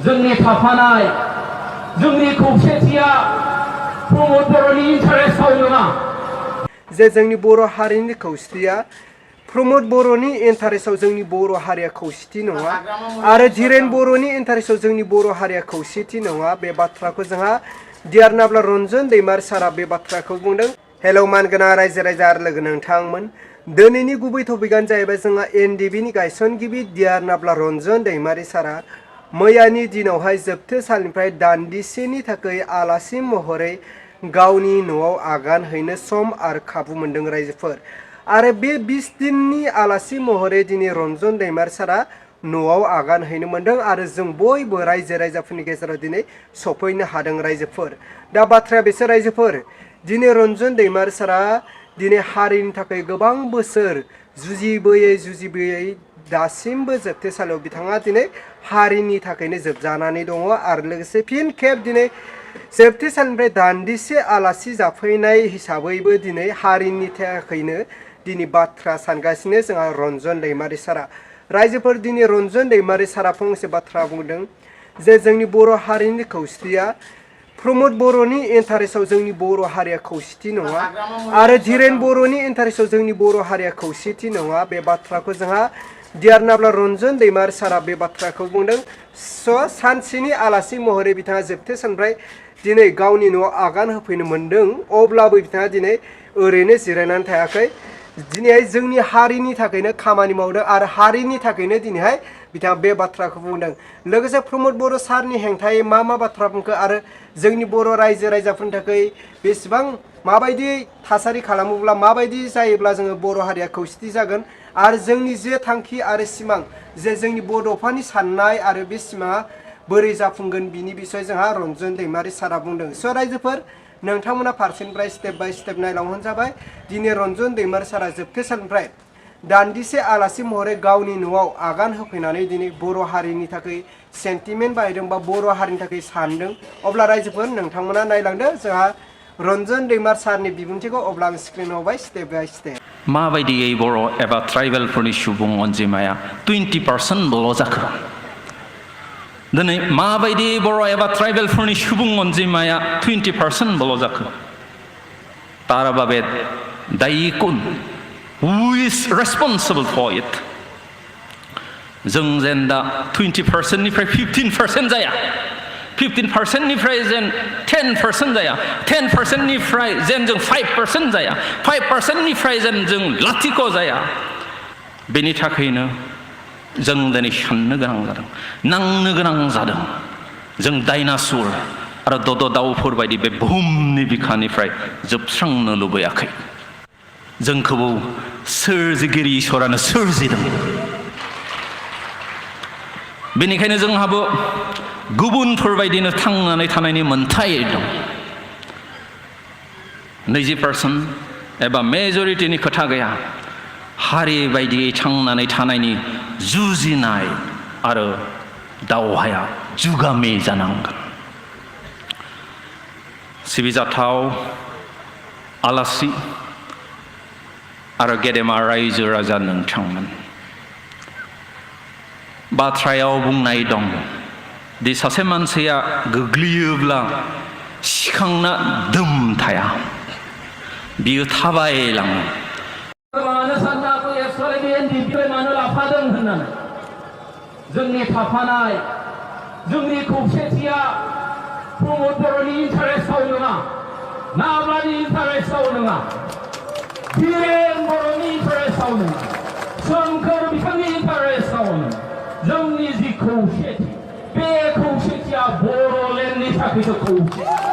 जोंनि थाफानाय जोंनि खौसेथिया प्रमद बर'नि इन्टारेस्टआव नङा जे जोंनि बर' हारिनि खौसेथिया प्रमद बर'नि इन्टारेस्टआव जोंनि बर' हारिया खौसेथि नङा आरो धीरेन बर'नि इन्टारेस्टआव जोंनि बर' हारिया खौसेथि नङा बे बाथ्राखौ जोंहा दियारनाब्ला रन्जन दैमारि सारा बे बाथ्राखौ बुंदों। हेलौ मानगोनां रायजो राजा आरो लोगो नोंथांमोन, दिनैनि गुबै टपिकआनो जाहैबाय जोंहा एनडिबिनि गायसनगिरि दियारनाब्ला रन्जन दैमारि सारा मैयानि दिनावहाय जोबथे साननिफ्राय दान्दिसेनि थाखाय आलासि महरै गावनि न'आव आगान हैनो सम आरो खाबु मोनदों रायजोफोर। आरो बे 20 दिननि आलासि महरै दिनै रन्जन दैमारि सारा न'आव आगान हैनो मोनदों आरो जों बयबो रायजो राजाफोरनि गेजेराव दिनै सफैनो हादों रायजोफोर। दा बाथ्राया बेसो रायजोफोर, दिनै रन्जन दैमारि सारा दिनै हारिनि थाखाय गोबां बोसोर जुजिबोयै दासिमबो जोबथेसालियाव बिथाङा दिनै हारिनि थाखायनो जोबजानानै दङ आरो लोगोसे फिन खेब दिनै जोबथेसालिनिफ्राय दान्दिसे आलासि जाफैनाय हिसाबैबो दिनै हारिनि थाखायनो दिनै बाथ्रा सानगासिनो जोंहा रन्जन दैमारि सारा। रायजोफोर दिनै रन्जन दैमारि सारा फंसे बाथ्रा बुंदों जे जोंनि बर' हारिनि खौसेथिया प्रमद बर'नि इन्टारेस्टआव जोंनि बर' हारिया खौसेथि नङा आरो धीरेन बर'नि इन्टारेस्टआव जोंनि बर' हारिया खौसेथि नङा बे बाथ्राखौ जोंहा दियारनाब्ला रन्जन दैमारि सारा बे बाथ्राखौ बुंदों। सानसेनि आलासि महरै बिथाङा जोबथे साननिफ्राय दिनै गावनि न'आव आगान होफैनो मोनदों, अब्लाबो बिथाङा दिनै ओरैनो जिरायनानै थायाखै। दिनैहाय जोंनि हारिनि थाखायनो खामानि मावदों आरो हारिनि थाखायनो दिनैहाय बिथाङा बे बाथ्राखौ बुंदों। लोगोसे प्रमद बर' सारनि हेंथायै मा बाथ्रा बुंखो आरो जोंनि बर' रायजो राजाफोरनि थाखाय बेसेबां माबायदि थासारि खालामोब्ला माबायदि जायोब्ला जोङो बर' हारिया खौसेथि जागोन आरो जोंनि जे थांखि आरो सिमां जे जोंनि बड'फानि साननाय आरो बे सिमाङा बोरै जाफुंगोन बिनि बिसय जोंहा रन्जन दैमारि सारा बुंदों। स' रायजोफोर नोंथांमोना फारसेनिफ्राय स्टेप बाय स्टेप नायलांबानो जाबाय। दिनै रन्जन दैमारि सारा जोबथे साननिफ्राय दान्दिसे आलासि महरै गावनि न'आव आगान होफैनानै दिनै बर' हारिनि थाखाय सेन्टिमेन्ट बाहायदों बा बर' हारिनि थाखाय सानदों। अब्ला रायजोफोर नोंथांमोना नायलांदो जोंहा रन्जन दैमारि सारनि बिबुंथिखौ। अब्ला आं स्क्रिनाव होबाय स्टेप बाय स्टेप। माबायदियै बर' एबा ट्राइबेलफोरनि सुबुं अनजिमाया 20%ल' जाखो? दिनै माबायदि बर' एबा ट्राइबेलफोरनि सुबुं अनजिमाया 20%ल' जाखो? तार বাবে दायी কোন? Who is responsible for it? जों जेन दा 20%निफ्राय 15% जाया, 15%निफ्राय जेन 10% जाया, 10%निफ्राय जेन जों 5% जाया, 5%निफ्राय जेन जों लाथिख' जाया, बेनि थाखायनो जों दिनै साननो गोनां जादों, नांनो गोनां जादों। जों डाइनासुर आरो दद' दाउफोर बायदि बे बुहुमनि बिखानिफ्राय जोबस्रांनो लुबैयाखै। जोंखौबो सोरजिगिरि इसोरानो सोरजिदों। बेनिखायनो जोंहाबो गुबुनफोरबायदिनो थांनानै थानायनि मोन्थाय दं। 20% एबा मेजरिटिनि खोथा गैया, हारि बायदियै थांनानै थानायनि जुजिनाय आरो दावहाया जुगामि जानांगोन। सिबिजाथाव आलासि आरो गेदेमा रायजो राजा नोंथांमोन, बाथ्रायाव बुंनाय दं दि सासे मानसिया गोग्लैयोब्ला सिखांना दोम थाया, बियो थाबायलाङो। जोंनि थाफानाय जोंनि खौसेथिया प्रमद बर'नि इन्टारेस्टआव नङा, नाब्लानि इन्टारेस्टआव नङा, धीरेन बर'नि इन्टारेस्टआव नङा, सोमखोर बिथांनि इन्टारेस्टआव नङा। जोंनि जि खौसेथि, बे खौसेथिया बर'लेण्डनि थाखायसो खौसेथि।